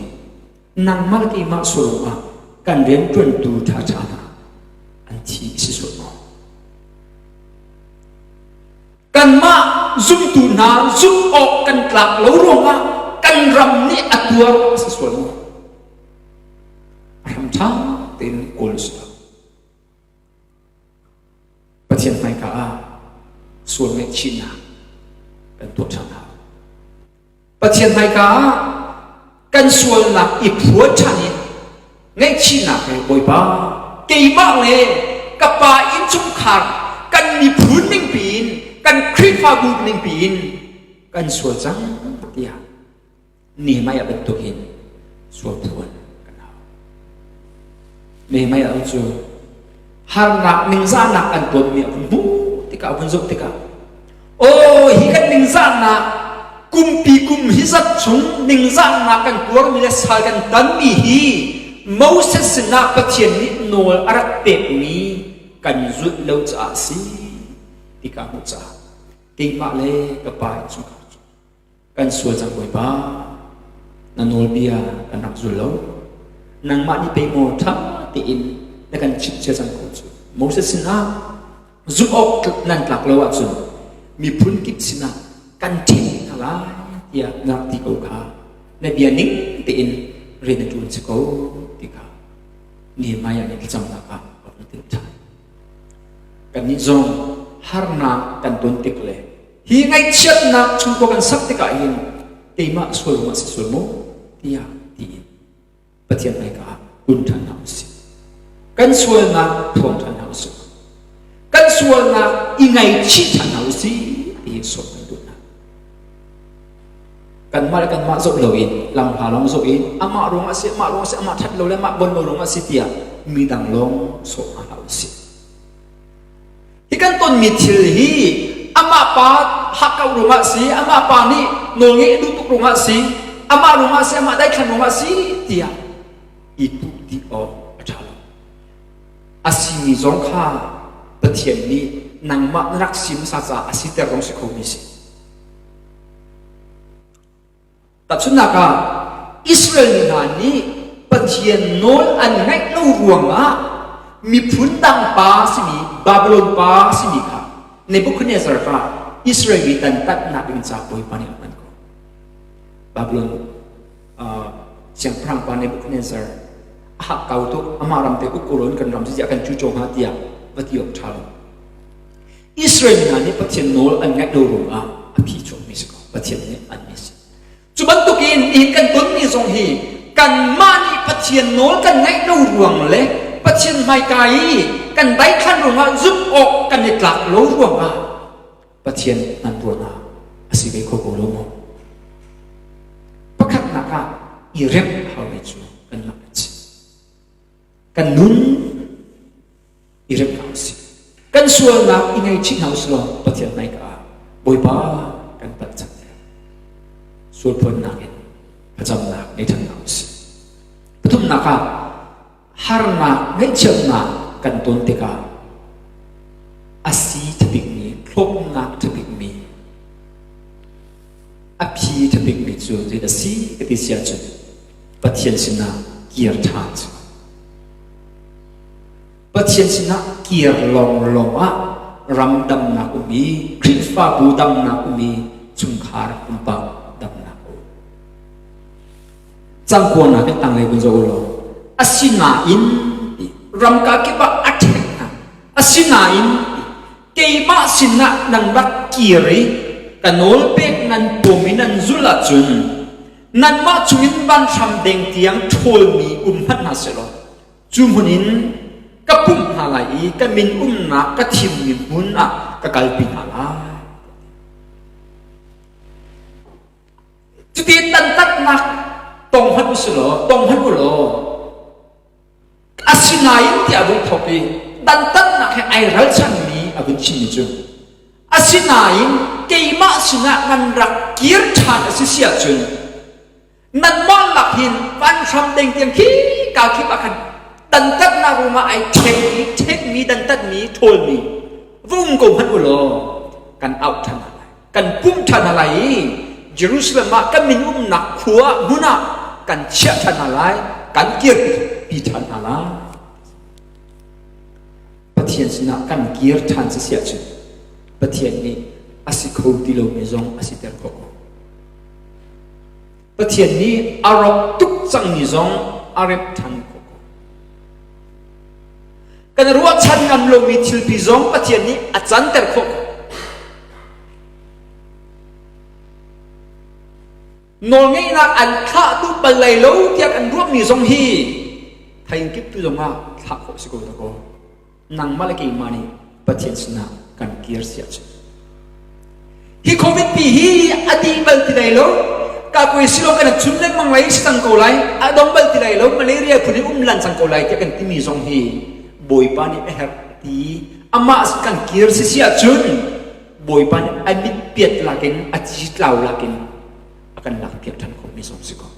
nangmah le keimah sual ruangah kan rianṭuantu ṭhaṭha hna an thi si sual maw? Kanmah zumtu hna zumh awk kan tlak lo ruangah kan ram nih a tuar a si sual maw? A hram ṭha tein kawl si lo. Pathian hmaika ah sual ngaihchihnak kan tuah ṭhan hau. Pathian hmaika ah kan sualnak i phuan ṭhan in ngaihchihnak he Bawipa keimah le ka pa innchungkhar kan miphun ning piin kan Khrihfabu ning piin kan sual cang tiah Nehemiah bantukin sual phuan kan hau. Nehemiah cu harnak ningzahnak an tonmi a vun hmuh tikah a vun zoh tikah aw hi kan ningzahnak kumpi kum hi zat chung ningzahnak kan tuarmi le sal kan tanmi hi Moses sinah Pathian nih nawl a rak pekmi kan zulh lo caah a si ti ka hmuh caah keimah le ka pa innchungkhar cu kan sual cang Bawipa na nawlbia kan rak zul lo nangmah nih pei maw ṭha tein na kan chimh cia cang ko cu Moses sinah zumh awk nan tlak lo ahcun miphun kip sinah kan ṭhen hna lai tiah na rak ti ko kha na bia ning tein rian na ṭuan si ko ti kha Nehemiah nih thlacamnak ah a vun timh ṭhan. Kannih zong harnak kan ton tik le hi ngaihchiatnak chungkhua kan sak tikah hin keimah sual ruangah si sual maw tiah tiin Pathian hmaika ah kun ṭhan hna usih. Kan sualnak phuang ṭhan hna usih. Kan sualnak i ngaihchih ṭhan hna usih ti hi sawm kan duh hna. Kanmah le kanmah zoh loin lamhla lawng zoh in amah ruangah si amah ruangah si amah ṭhat lo le amah bon lo ruangah si tiah midang lawng sawh hna hlah usih. Hi kan tonmi thil hi amah pa hakkauh ruangah si, amah pa nih nawlngeih a duh tuk ruangah si, amah ruangah si, amah daithlan ruangah si tiah i puh dih awk a ṭha lo. A simi zong kha Pathian nih nangmah na rak si hmasa caah a siter zong si khomi si. Tahchunhnak ah, Israel mi hna nih Pathian nawl an ngaih lo ruangah miphun dang pa simi Babylon pa simi kha Nebuchadnezzar kha Israel mi dantatnak ding ca Bawipa nih a hman ko. Babylon uh, siangpahrang pa Nebuchadnezzar a hakkau tuk amah ram te uk ko kan ram si kan cu hnga tiah va ti awk ṭha lo. Israel hna nih Pathian nawl an ngaih lo ruangah a phi chuakmi si ko. Pathian nih an mi si. Cu bantukin nihin kan tonmi zong hi kanmah nih Pathian nawl kan ngaih lo ruang le Pathian hmaika i kan daithlan ruangah zumh awk kan i tlak lo ruangah Pathian nan ruahnak a si ve kho ko lo maw? Pakhatnak ah i remh haumi cu kanmah kan si. Kan nun i rem hna usih. Kan sualnak i ngaihchih hna usih law Pathian hmaika ah Bawipa kan palh cang tiah sualphuannak in thlacamnak ngei ṭhan hna usih. Pathumnak ah harnak ngaihchiatnak kan ton tikah a si ṭhabikmi, thlawpnak ṭhabikmi, a phi ṭhabikmi cu zei dah si ka ti si ahcun Pathian sinah kir ṭhan cu. Pathian sinah kir lawnglawng ah ram damnak um i Khrihfabu damnak um i chungkhar pumpak damnak um. Cangkuanak in tanglei vun zoh u law asinain ramka kip ah a ṭhek hna. Asinain keimah sinah nan rak kir i ka nawl pek nan pom i nan zulh ahcun nanmah chungin vanhram deng tiang ṭhawlmi um hmanh hna sehlaw Cu hmun in ka pumh hna lai i ka min umnak ka thimmi hmun ah ka kalpi hna lai. Cuti tantatnak tong hmanh u law, tong hmanh u law, asinain tiah a vung thawk i dantatnak he ai ralchanmi a vun chimmi cu asinain keimah sinah nan rak kir ṭhan a si si ahcun Nanmah lak hin vanhram deng tiang khi ka khip ah khan dantatnak ruangah ai ṭhek i ṭhekmi dantatmi ṭhawlmi va um ko hmanh u law kan auh ṭhan hna lai kan pumh ṭhan hna lai i Jerusalem ah kan min umnak khua hmun ah kan chiah ṭhan hna lai kan kirpi ṭhan hna lai Pathian sinah kan kir ṭhan si si ahcun Pathian nih a si kho ti lomi zong a siter khawh ko. Pathian nih a rawk tuk cangmi zong a remh ṭhan khawh ko. Kan ruahchan ngam lomi thilpi zong Pathian nih a canter khawh ko. Nawlngeihnak an thlah duh bal lai lo tiah kan ruahmi zong hi thainkip tu zong ah thlah khawh si ko dakaw. Nangmah le keimah nih Pathian sinah kan kir si ahcun. Hi COVID pi hi a dih bal ti lai lo. Ka kuai silo kan chun lengmang lai si cang ko lai. A dong bal ti lai lo. Malaria phun in um lan cang ko lai tiah kan timi zong hi Bawipa nih a herh ti amah kan kir si si ahcun Bawipa nih a mit piat lakin a ci tlau lakin a kan lak piak ṭhan khomi zong si ko.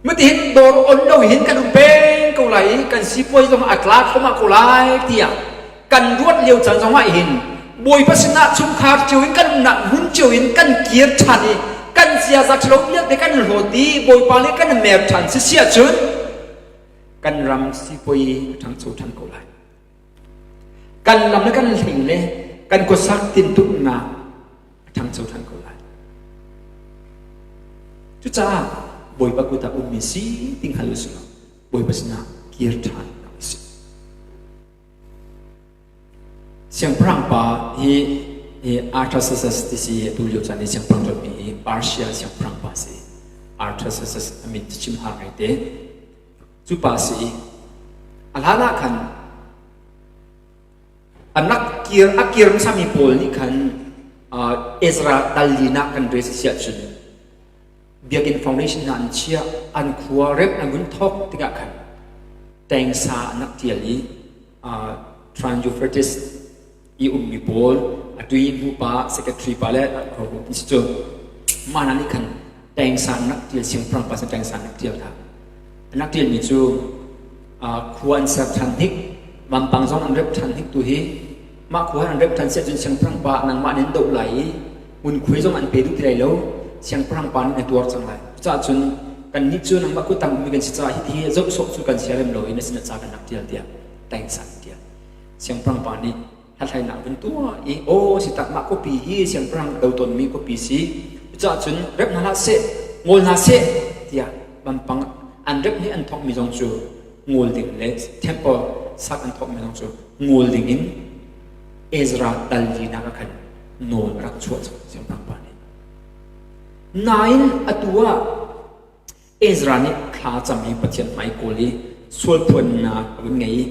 Matihin dawr on lo hin kan um peng ko. lai i kan sipuai zong a tla thluahmah ko lai tiah kan ruat lio caan zong ah hin Bawipa sinah chungkhar cio in kan umnak hmun cio in kan kir ṭhan i kan ziaza ṭhalo vialte kan hlawt i Bawipa le kan mer ṭhan si si ahcun kan ram sipuai a ṭhangcho ṭhan ko lai. Kan lam le kan hling le kan khuasak tintuknak a ṭhangcho ṭhan ko lai. Cucaah Bawipa kut ah ummi si ti hngal u sih law Bawipa sinah kir ṭhan hna u sih. Siangpahrang pa hi hi Artaxerxes ti si atu lio caan i siangpahrang ṭuanmi hi Persia siangpahrang pa si. Artaxerxes a min chim har ngai te. Cu pa si i a hlan ah khan an rak kir a kir hmasami pawl nih khan Ezra dal linak kan rel si ahcun biakinn foundation hna an chiah an khua remh an vun thawk tikah khan tengsa an rak tial i Trans-Euphrates i ummi pawl a tui hnu pa secretary pa le ti cu mah hna nih khan tengsa an rak tial siangpahrang pa sin tengsa an rak tial kha an rak tialmi cu khua an ser ṭhan hnik vampang zong an rep ṭhan hnik tu hi mah khua an rep ṭhan siah cun siangpahrang pa nangmah nin doh lai i ngunkhuai zong an pe duh ti lai lo siangpahrang pa nih na tuar cang lai cucaah cun kannih cu nangmah kuttang ummi kan si caah hi zoh sawh cu kan siarem lo i na sin ca kan rak ṭial tiah tengsa an ṭial siangpahrang pa nih hlathlainak vun tuah i aw si tak mah khuapi hi siangpahrang do tawnmi khuapi si cucaah cun rep hna hlah seh ngawl hna seh tiah vampang an rep nih an thawkmi zong cu ngawl ding le temple sak an thawkmi zong cu ngawl ding in Ezra dal linak ah khan nawl a rak chuah cang siangpahrang pa nih nain atu ah Ezra nih thla cam i Pathian hmai kawl i sualphuannak a vun ngei i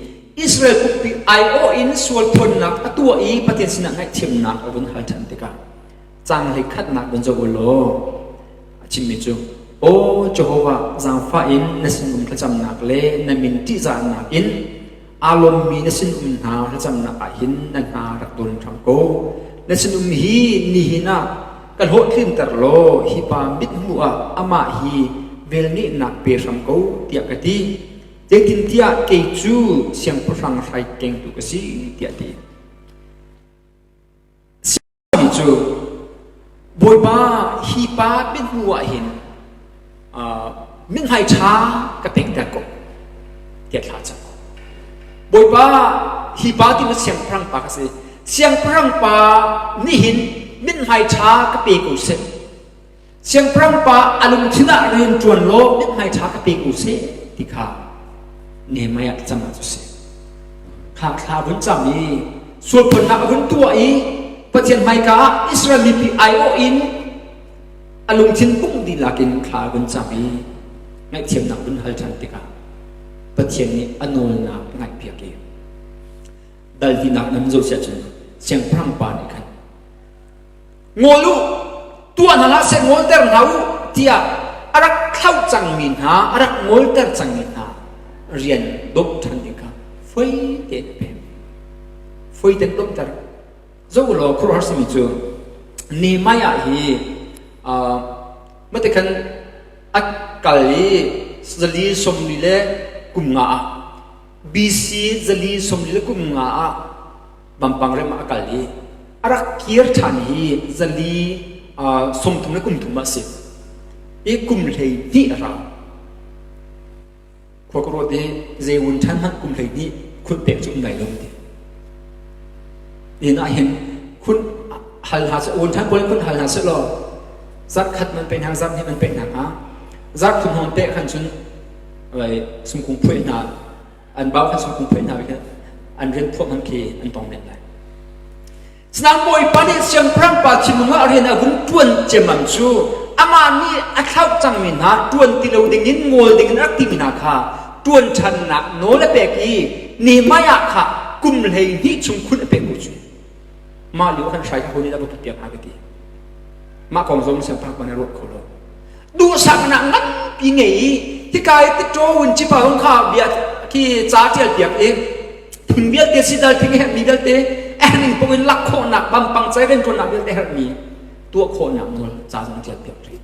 Israel pumpi aiawh in sualphuannak a tuah i Pathian sinah ngaihthiamnak a vun hal ṭhan tikah caang hlei khatnak vun zoh u law a chimmi cu Aw Jehovah zaangfah in na sinum thlacamnak le na min ṭihzahnak in aa lawmmi na sinum hna thlacamnak ah hin na hna rak don hram ko. Na sinum hi nihin ah ka hlawhtlinter law hi pa mithmuh ah amah hi velngeihnak pe hram ko tiah ka ti. Zeitintiah kei cu siangpahrang hrai kengtu ka si tiah a ti. Cu Bawipa hi pa mithmuh ah hin mithmai ṭha ka pekter ko tiah thla cam. Bawipa hi pa ti siangpahrang pa ka si. Siangpahrang pa nihin mithmai ṭha ka pe ko seh. Siangpahrang pa a lungthin ah rian ṭuan law mithmai ṭha ka pe ko seh ti kha Nehemiah cam ah cu si. Kha thla vun cam i sualphuannak a vun tuah i Pathian hmaika ah Israel mipi aiawh in a lungthin pum dihlak in thla a vun cam i ngaihthiamnak vun hal ṭhan tikah Pathian nih a nawlnak a ngaihpiak i dal dinak nan zoh siah cun siangpahrang pa nih khan Ngol u, tuah hna hlah seh, ngolter hna u tiah a rak thlauh cangmi hna, a rak ngolter cangmi hna rian dawp ṭhan ding kha foi tein a pek. Foi tein dawpter. Zoh u law khuaruahhar simi cu Nehemiah hi uh, mate khan a kal i zali 40 le kum nga ah BC zali 40 le kum nga ah vampang rem ah a kal i a rak kir ṭhan hi zali 30 le kum thum ah a si i kum 12 a rau khua ka ruat i zei wun ṭhan hmanh kum 12 khun pek cu um lai lo ti nihin ah hin khun hal hna seh wun ṭhan pawl khun hal hna seh law zarh khat man pe hna zarh hnih man pe hna hnga zarh thum hon pek khan cun sungkung phuai hna an bau khan sungkung phuai hna khan an rian phuah hman khi an tong men lai. Sinain Bawipa nih siangpahrang pa thinlung ah rian a vun ṭuan ciammam cu amah nih a thlauh cangmi hna ṭuan ti lo dingin ngol dingin a rak timi hna kha ṭuan ṭhannak nawl a pek i Nehemiah kha kum 12 chung khun a pek ko cu. Mah lio khan hrai kha ho nih dah va put piak hnga ka ti. Mah kong zong siangpahrang pa nih a ruat kho lo. Duhsaknak nganpi ngei i hika i tiṭaw in cipa zong kha bia khi ca ṭial piak i thing vialte sidal thing herhmi vialte a herhning paoh in lak khawhnak vampang cai rianṭuannak vialte herhmi tuah khawhnak nawl ca zong ṭial piak rih.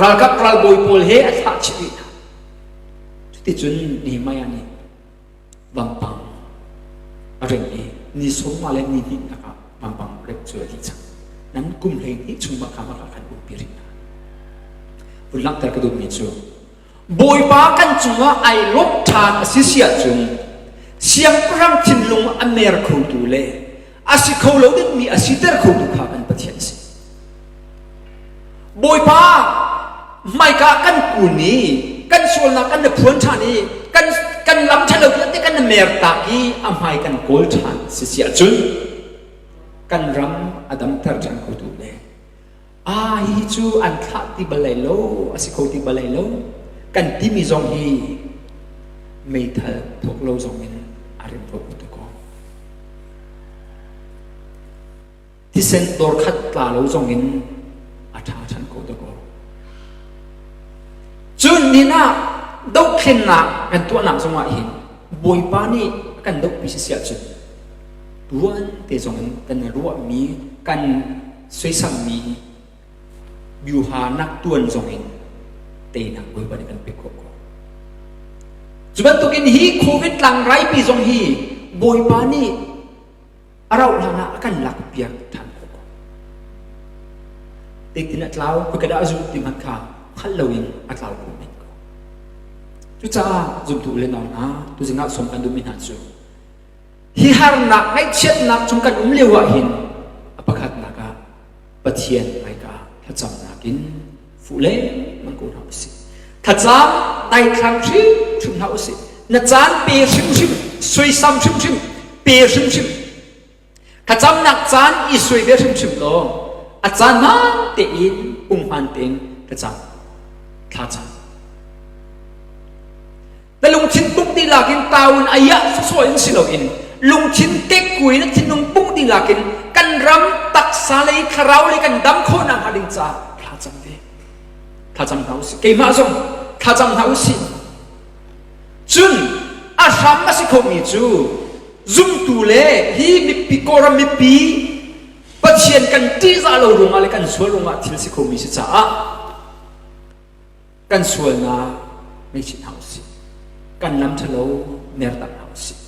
Ralkap ralbawi pawl he a thlah chih rih hna. Cuticun Nehemiah nih. Vampang a reng i ni sawma le ni hnihnak ah vampang rep cu a dih cang. Nan kum 12 chung mah kha mah khan umpi rih hna. Vun langhter ka duhmi cu Bawipa kan cungah ai lawmh ṭhan a si si ahcun siangpahrang thinlung a mer khotu le a si kho lo dingmi a siter khotu kha kan Pathian a si. Bawipa hmaika kan kun i kan sualnak kan na phuan ṭhan i kan kan lam ṭhalo vialte kan na mer tak i a hmai kan kawl ṭhan si si ahcun kan ram a damter ṭhan khotu le ah hihi cu an thlah ti bal lai lo a si kho ti bal lai lo kan timi zong hi meithal thawk lo zong in a rem ko tu ko thisen dor khat tla lo zong in a ṭha ṭhan ko to ko cun nin ah dohthlennak kan tuahnak zong ah hin bawipa nih a kan dohpi si si ahcun tuan te zong in kan ruahmi kan soisammi byuha nak tuan zong in teinak Bawipa nih kan pek khawh ko. Cu bantukin hi COVID tlangrai pi zong hi Bawipa nih a rauh hlan ah a kan lak piak ṭhan khawh ko. Teitin a tlau, khoika dah a zulh ti hmanh kha hngalh loin a tlau kho men ko. Cucaah zumtu le nau hna, tuzing ah sawm kan duhmi hna cu Hi harnak ngaihchiatnak chung kan um lio ah hin a pakhatnak ah Pathian hmaika thlacamnak in fuh lengmang ko hna usih. Thlacam daithlang hrimhrim hna usih. Na caan pe hrimhrim, suaisam hrimhrim, pe hrimhrim. Thlacamnak caan i suai ve hrimhrim law a caan hmaan tein punghman tein thlacam. Thlacam. Na lungthin pung dihlak in taun ayah sawsawh in si loin lungthin tekkui na thinlung pung dihlak in kan ram taksa lei thlarau lei kan dam khawh nak hnga ding caah thla cam ve. Thla cam hna usih. Keimah zong thla cam hna usih. Cun a hram a si khomi cu zumtu le hi mipi Kawlram mipi Pathian kan ṭihzah lo ruangah le kan sual ruangah thil si khomi si caah kan sualnak ngaihchih hna usih kan lam ṭhalo mertak hna usih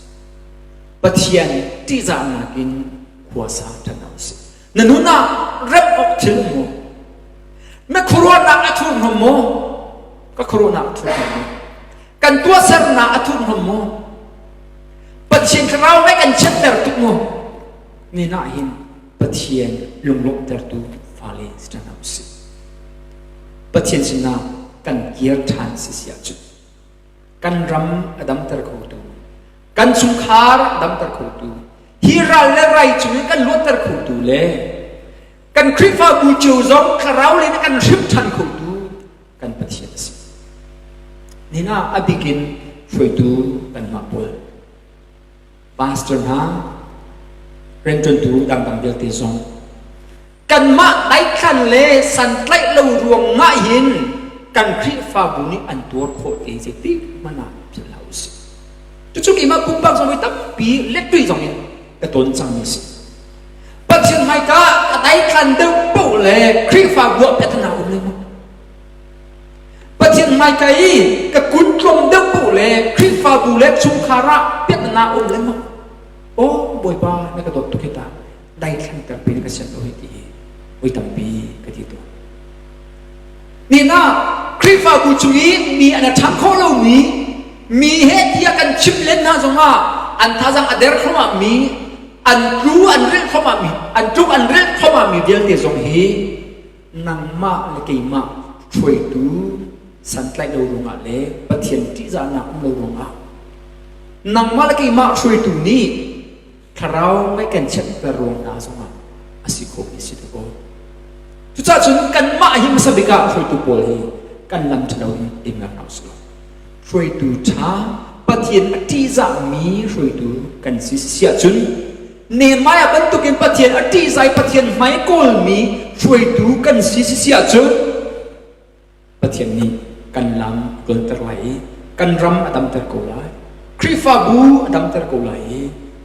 Pathian ṭihzahnak in khua sa ṭhan hna usih na nun ah remh awk thil um maw na khuaruahnak a thurhnawm maw ka khuaruahnak a thurhnawm maw kan tuahsernak a thurhnawm maw Pathian thlarau ngai kan chiatter tuk maw ni nah hin Pathian lunglawmhtertu fale si ṭhan hna usih. Pathian sinah kan kir ṭhan si si ahcun kan ram a damter khotu, kan chungkhar a damter khotu, hi ral le rai chungin kan luatter khotu le kan Khrihfabu cio zong thlarau le kan hrim ṭhan khotu kan Pathian a si. Nina a bikin hruaitu kanmah pawl pastor hna rianṭuantu dangdang vialte zong kanmah daithlan le santlaih lo ruang ngah hin kan Khrihfabu nih an tuar khawh te zeitik hmanh ah philh hlah usih. Cucu keimah pumpak zong voi tampi lettui zong in ka ton cangmi a si. Pathian hmaika a daithlan deuh paoh le Khrihfabu ah piahtana um lengmang. Pathian hmaika i ka kun tlawm deuh paoh le Khrihfabu le chungkhar ah piahtana um lengmang. Aw Bawipa na ka dawt tuk hi ta daithlanter pe na ka sian lo hi ti hi voi tampi ka ti tawn. Nihin ah Khrihfabu chung i mi an a ṭhang khawh lomi mi he tiah kan chim len hna zongah an thazang a der thluahmah mi an tlu an rilh thluahmah mi an tluk an rilh thluahmah mi vialte zong hi nangmah le keimah hruaitu santlaih lo ruangah le Pathian ṭihzahnak um lo ruangah nangmah le keimah hruaitu nih thlarau ngeih kan chiatter ruang hna zongah a si khawhmi si ko. Cucaah cun kanmah hi hmasa bik ah hruaitu pawl hi kan lam ṭhalo in i mer hna usih law hruaitu ṭha Pathian a ṭihzahmi hruaitu kan si si ahcun Nehemiah bantukin Pathian a ṭihzah i Pathian hmai kawlmi hruaitu kan si si ahcun Pathian nih kan lam a tluanter lai i kan ram a damter ko lai. Khrihfabu a damter ko lai i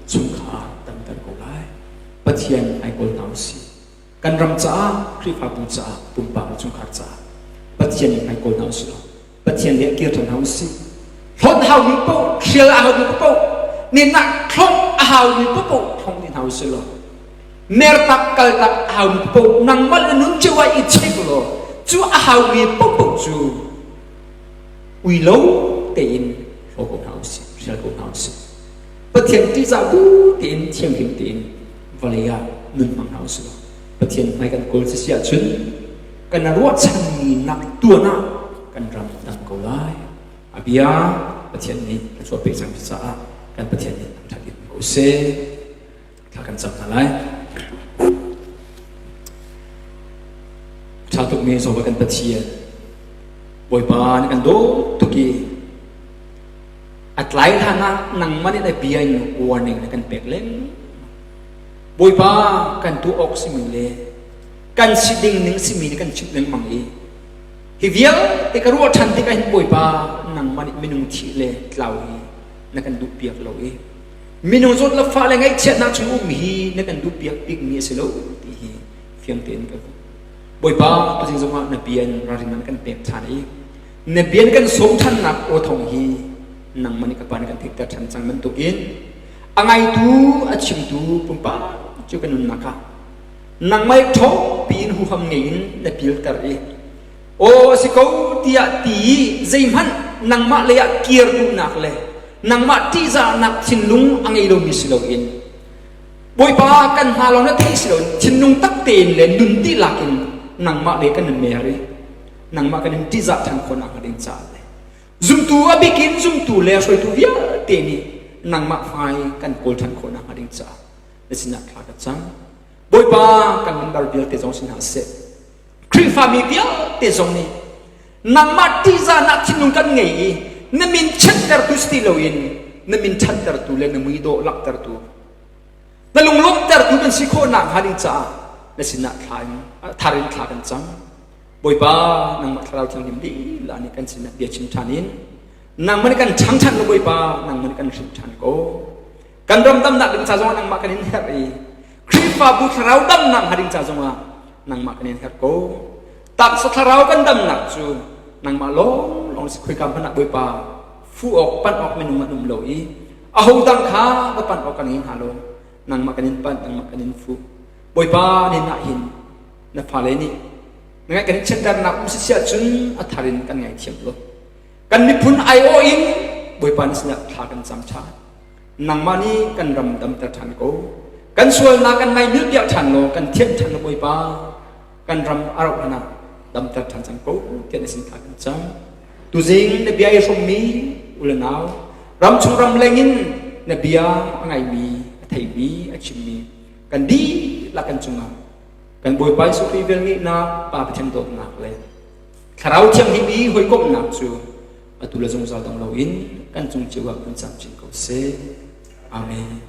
chungkhar a damter ko lai. Pathian ai kawl hna usih. Kan ram caah, Khrihfabu caah, pumpak le chungkhar caah Pathian ai kawl hna usih law Pathian nih a kir ṭhan hna usih. Hlawt haumi paoh, hrial a haumi paoh. Ni nak thlong a haumi paoh thlong dih hna usih law mertak kaltak a haumi paoh nangmah le nun cio ah i check law cu a haumi paoh cu ui lo tein hlaw ko hna usih, hrial ko hna usih. Pathian ṭihzah bu tein thianghlim tein vawlei ah nun hmang hna usih law Pathian hmai kan kawl si ahcun kan ruahchanmi nak tuan ah kan ram dam ko lai. A bia Pathian nih thluachuah pek cang caah kan Pathian nih thangṭhat in ko seh. Thla kan cam hna lai. Ṭha tukmi Jehovah kan Pathian, Bawipa nih kan dawt tuk i a tlai hlan ah nangmah nih na bia in warning na kan pek lengmang. Bawipa kan tuah awk simi le kan si ding ning simi nih kan chimh lengmang i hi vialte ka ruah ṭhan tikah hin Bawipa nangmah nih minung thih le tlau hi na kan duh piak lo i minung zawt le fah le ngaihchiatnak chung um hi na kan duh piak bikmi a si lo ti hi fiang tein ka hmuh. Bawipa tuzing zongah na bia in ralrin an kan pek ṭhan i na bia kan sawm ṭhannak aw thawng hi nangmah nih ka pa nih kan theihter ṭhan cang bantukin a ngaitu a chimtu pumpak cu ka nunnak ah nangmah ṭhawng piin huham ngei in na pilter i aw a si ko tiah ti i zeihmanh nangmah lei ah kir duhnak le nangmah ṭihzahnak thinlung a ngei lomi si loin Bawipa kan hna lawng na theih si loin thinlung tak tein le nun dihlak in nangmah le kan in mer i nangmah kan in ṭihzah ṭhan khawhnak hnga ding caah le zumtu a bikin zumtu le hruaitu vialte nih nangmah hmai kan kawl ṭhan khawhnak hnga ding caah na sinah thla ka cam. Bawipa kan member vialte zong si hna seh Khrihfami vialte zong nih nangmah ṭihzahnak thinlung kan ngei i na min chiattertu si ti loin na min ṭhattertu le na muidawh langhtertu na lunglawmhtertu kan si khawh nakhnga ding caah na sinah thla in thar in thla kan cam. Bawipa nangmah thlarau thianghlim lila nih kan sinah bia chim ṭhan in nangmah nih kan ṭhang ṭhan ko Bawipa nangmah nih kan hrimh ṭhan ko. Kan ram damnak ding ca zongah nangmah kan in herh i Khrihfabu thlarau damnak hnga ding ca zongah nangmah kan in herh ko. Taksa thlarau kan damnak cu nangmah lawng lawng si khoika hmanh ah Bawipa fu awk panh awk minung an um lo i aho dang kha va panh awk kan ngei hna lo. Nangmah kan in panh, nangmah kan in fuh. Bawipa nin ah hin na fale nih na ngaih kan in chiatternak um si siah cun a thar in kan ngaithiam lo. Kan miphun aiawh in Bawipa na sinah thla kan cam ṭhan. Nangmah nih kan ram damter ṭhan ko. Kan sualnak kan ngaimilpiak ṭhan law kan thianh ṭhan law Bawipa kan ram a rauh hlan ah damter ṭhan cang ko tiah na sin thla kan cam. Tuzing na bia i hrommi u le nau ramchung ram leng in na bia a ngaimi a theimi a chimmi kan dihlak kan cungah kan Bawipa Jesuh Khrih velngeihnak Pa Pathian dawtnak le Thlarau Thianghlim i hawikomhnak cu atu le zungzal dong loin kan cung cio ah kan camcin ko seh. Amen.